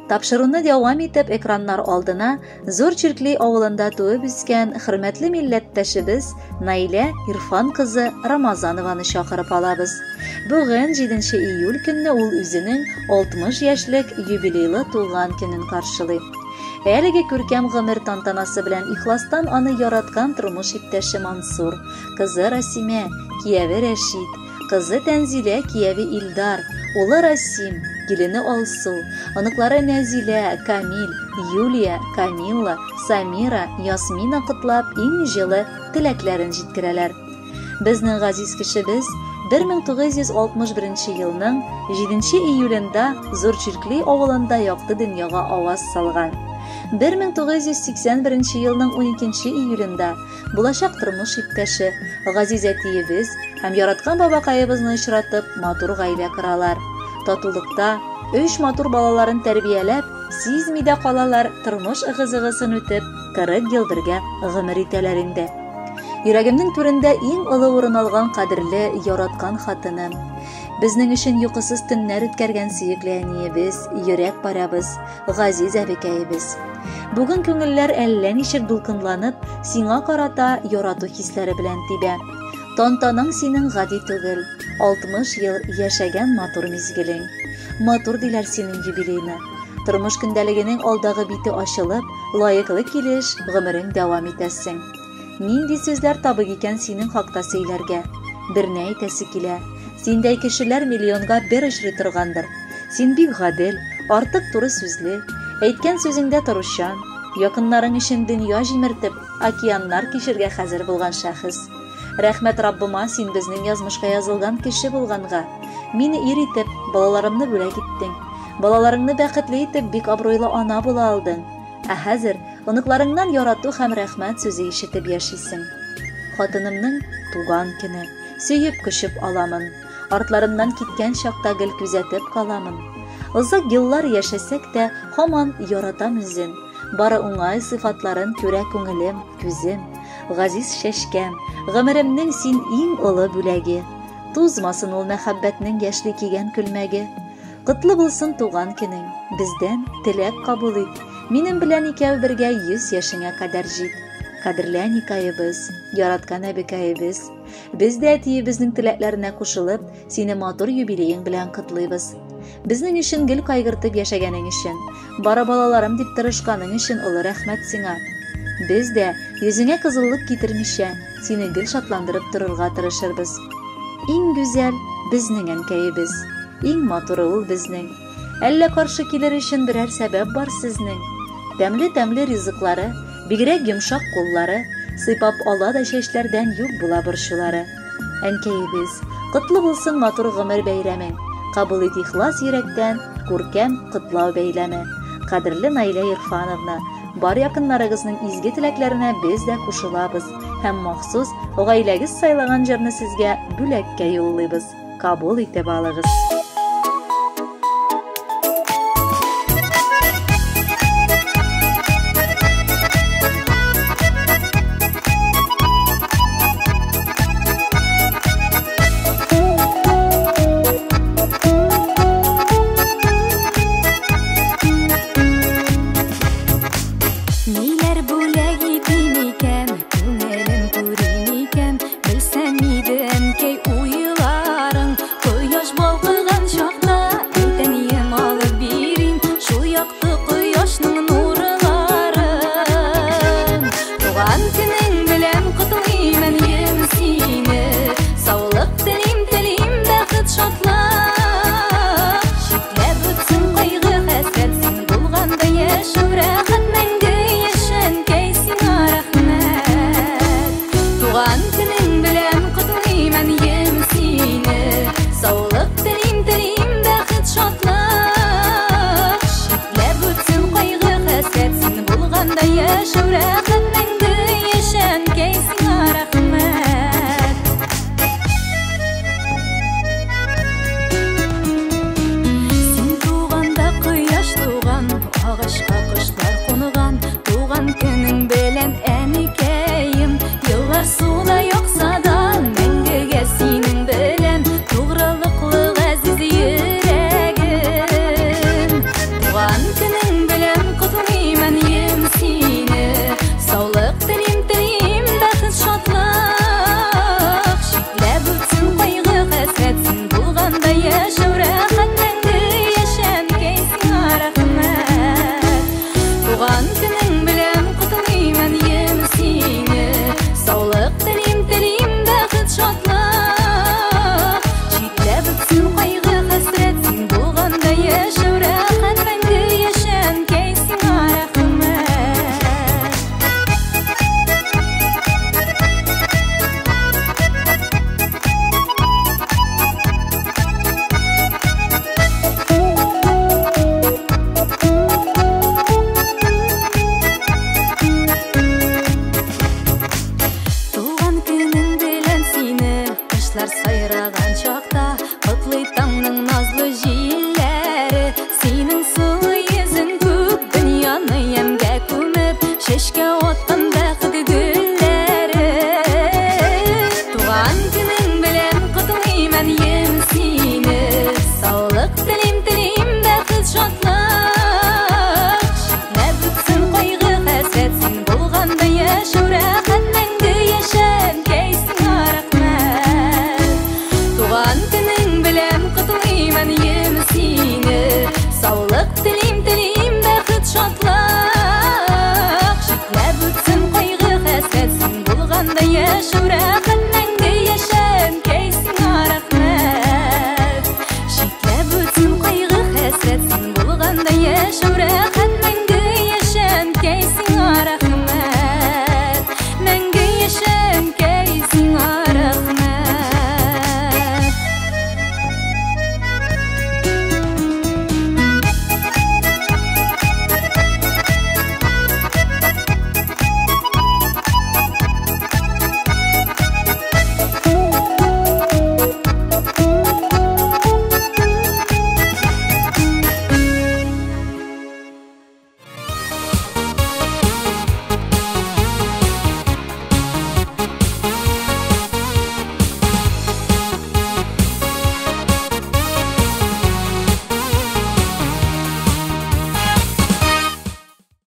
Тапшыруны дәвам итеп, экраннар алдына Зур Чиркли авылында туып үскән хөрмәтле милләттәшебез Наилә Ирфан кызы Рамазанованы чакырып алабыз. Бүген 7 июль көнне ул үзенең 60 яшьлек юбилейлы туган көнен каршылый. Әлеге күркәм гомер тантанасы белән ихластан аны яраткан тормыш иптәше Мансур, кызы Расимә, кияве Рәшит, кызы Тәнзилә, кияве Илдар, улы Расим, килене Алсу, оныклары Нәзилә, Камил, Юлия, Камилла, Самира, Ясмина котлап, иң җылы теләкләрен җиткерәләр. Безнең газиз кешебез 1961 елның 7 июлендә Зур Чиркли авылында якты дөньяга аваз салган. 1981 елның 12 июлендә булачак тормыш иптәше, газиз әтиебез һәм яраткан бабакаебызны очратып, матур гаилә коралар. Татулыкта өч матур балаларын тәрбияләп, сизми дә калалар, тормыш ыгы-зыгысын үтеп, 40 ел бергә гомер итәләр инде. Йөрәгемнең түрендә иң олы урын алган кадерле, яраткан хатыным. Безнең өчен йокысыз төннәр үткәргән сөекле әниебез, йөрәк парабыз, газиз әбекәебез. Бүген күңелләр әллә ничек дулкынланып, сиңа карата ярату хисләре белән тибә. Тантанаң синең гади түгел, 60 ел яшәгән матур мизгелең. Матур диләр синең юбилейны. Тормыш көндәлегенең алдагы бите ачылып, лаеклы килеш гомерең дәвам итәсең. Нинди сүзләр табыйк икән синең хакта сөйләргә? Берне әйтәсе килә. Синдәй кешеләр миллионга бер очрый торгандыр. Син бик гадел, артык туры сүзле, әйткән сүзеңдә торучан, якыннарың өчен дөнья җимертеп, океаннар кичергә хәзер булган шәхес. Рәхмәт Раббыма, син безнең язмышка язылган кеше булганга. Мине ир итеп, балаларымны бүләк иттең. Балаларыңны бәхетле итеп, бик абруйлы ана була алдың. Ә хәзер оныкларыңнан ярату һәм рәхмәт сүзе ишетеп яшисең. Хатынымның туган көне. Сөеп кочып аламын. Артларымнан киткән чакта гел күзәтеп каламын. Озак еллар яшәсәк тә, һаман яратам үзен. Бары уңай сыйфатларын күрә күңелем, күзем. Газиз чәчкәм, гомеремнең син иң олы бүләге. Тузмасын ул мәхәббәтнең яшьли кигән күлмәге. Котлы булсын туган көнең, бездән теләк кабул ит. Минем белән икәү бергә 100 яшеңә кадәр җит. Кадерле әникаебез, яраткан әбекәебез. Без дә әтиебезнең теләкләренә кушылып, сине матур юбилеең белән котлыйбыз. Безнең өчен гел кайгыртып яшәгәнең өчен, бары балаларым дип тырышканың өчен олы рәхмәт сиңа. Без дә, йөзеңә кызыллык китермичә, сине гел шатландырып торырга тырышырбыз. Иң гүзәл безнең әнкәебез, иң матуры ул безнең. Әллә каршы килер өчен берәр сәбәп бар сезнең? Тәмле-тәмле ризыклары, бигрәк йомшак куллары, сыйпап ала да чәчләрдән юк була борчулары. Әнкәебез, котлы булсын матур гомер бәйрәмең, кабул ит ихлас йөрәктән күркәм котлау бәйләме. Кадерле Наилә Ирфановна, бар якыннарыгызның изге теләкләренә без дә кушылабыз һәм махсус гаиләгез сайлаган җырны сезгә бүләккә юллыйбыз. Кабул итеп алыгыз. Ниләр бүләк итим икән, күңелем күрим икән, белсәм иде әнкәй уйларың. Кояш балкыган чакта әйтәнием алып бирим, шул якты кояшның нурларын. Туган көнең белән котлыйм, әнием, сине. Саулык телим, телим бәхет, шатлык. Читләп үтсен кайгы, хәсрәт, син булганда яшәү рәхәт, мәңге яшә, әнкәй, сиңа рәхмәт. Туган көнең белән котлыйм, әнием, сине. Саулык телим, телим бәхет, шатлык. Читләп үтсен кайгы, хәсрәт, син булганда яшәү рәхәт, мәңге яшә, әнкәй, сиңа рәхмәт. Син туганда кояш туган, агачка кошлар Шәүрә.